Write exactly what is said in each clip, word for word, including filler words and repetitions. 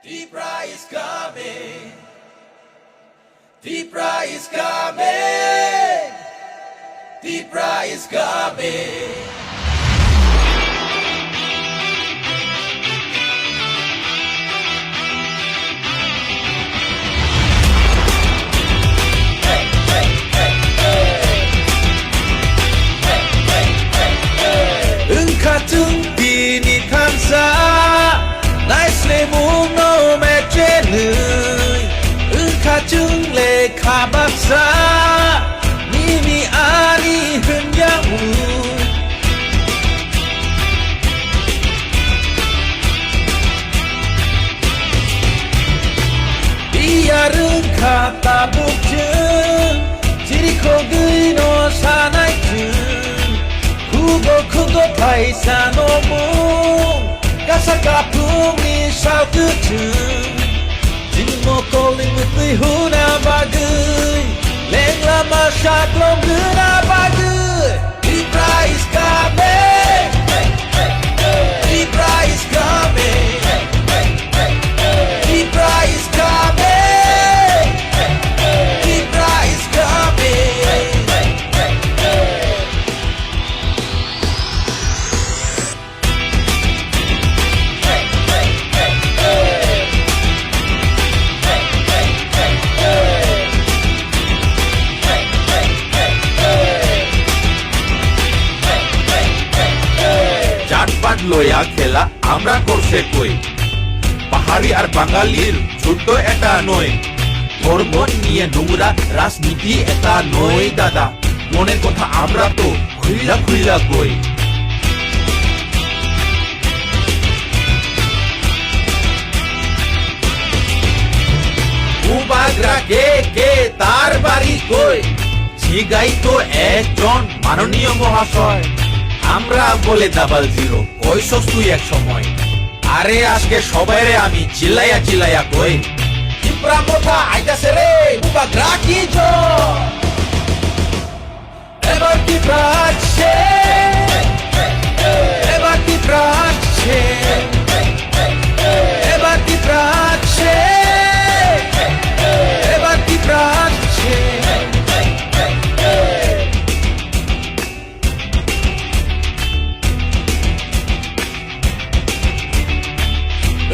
Tipra is coming. Tipra is coming. Tipra is coming. Wngkha chwng bini thansa, naislemung no mechenwi. Wngkha chwng lekha baksa, nini ani hwnyaui. Biyar wngkha tabuk chwng, chirikhogwi no sanai chwng. Khugo khugo phaisa no mung, kasa kaphungni sal kwchwng. Chini mokol ni mwtwi huna bagwi, lengla ma saklom rwna bagwi. Tipra is coming. Tipra is coming. Tipra is coming. Tipra is coming. জাতপাত লয়া খেলা আমরা করছে কই? পাহাড়ি আর বাঙালির ছোট্ট এটা নয়। ধর্ম নিয়ে নোংরা রাজনীতি এটা নয় দাদা। মনের কথা আমরা তো খুইলা খুইলা কই। বুবাগ্রা কে কে, তার বাড়ি কই? জিগাই তো একজন মাননীয় মহাশয়। আমরা বলে ডাবল জিরো, কইছস তুই এক সময়। আরে আজকে সবাইরে আমি চিল্লাইয়া চিল্লাইয়া কই। টিপ্রা মোথা আইতাছে রে, বুবাগ্রা কি জয়। এবার টিপ্রা আসছে, এবার টিপ্রা আসছে, এবার টিপ্রা আসছে, এবার টিপ্রা আসছে।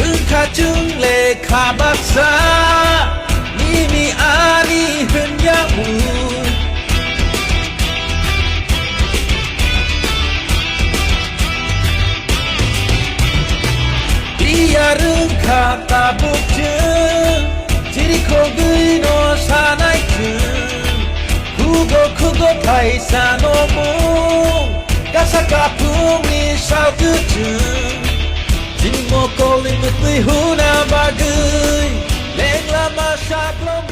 Wngkha chwng lekha baksa, nini ani hwnyaui. Biyar wngkha tabuk chwng, chirikhogwi no sanai chwng. Khugo khugo phaisa no mung, kasa kaphungni sal kwchwng. Chini mokolni mwtwi huna bagwi, lengla ma saklom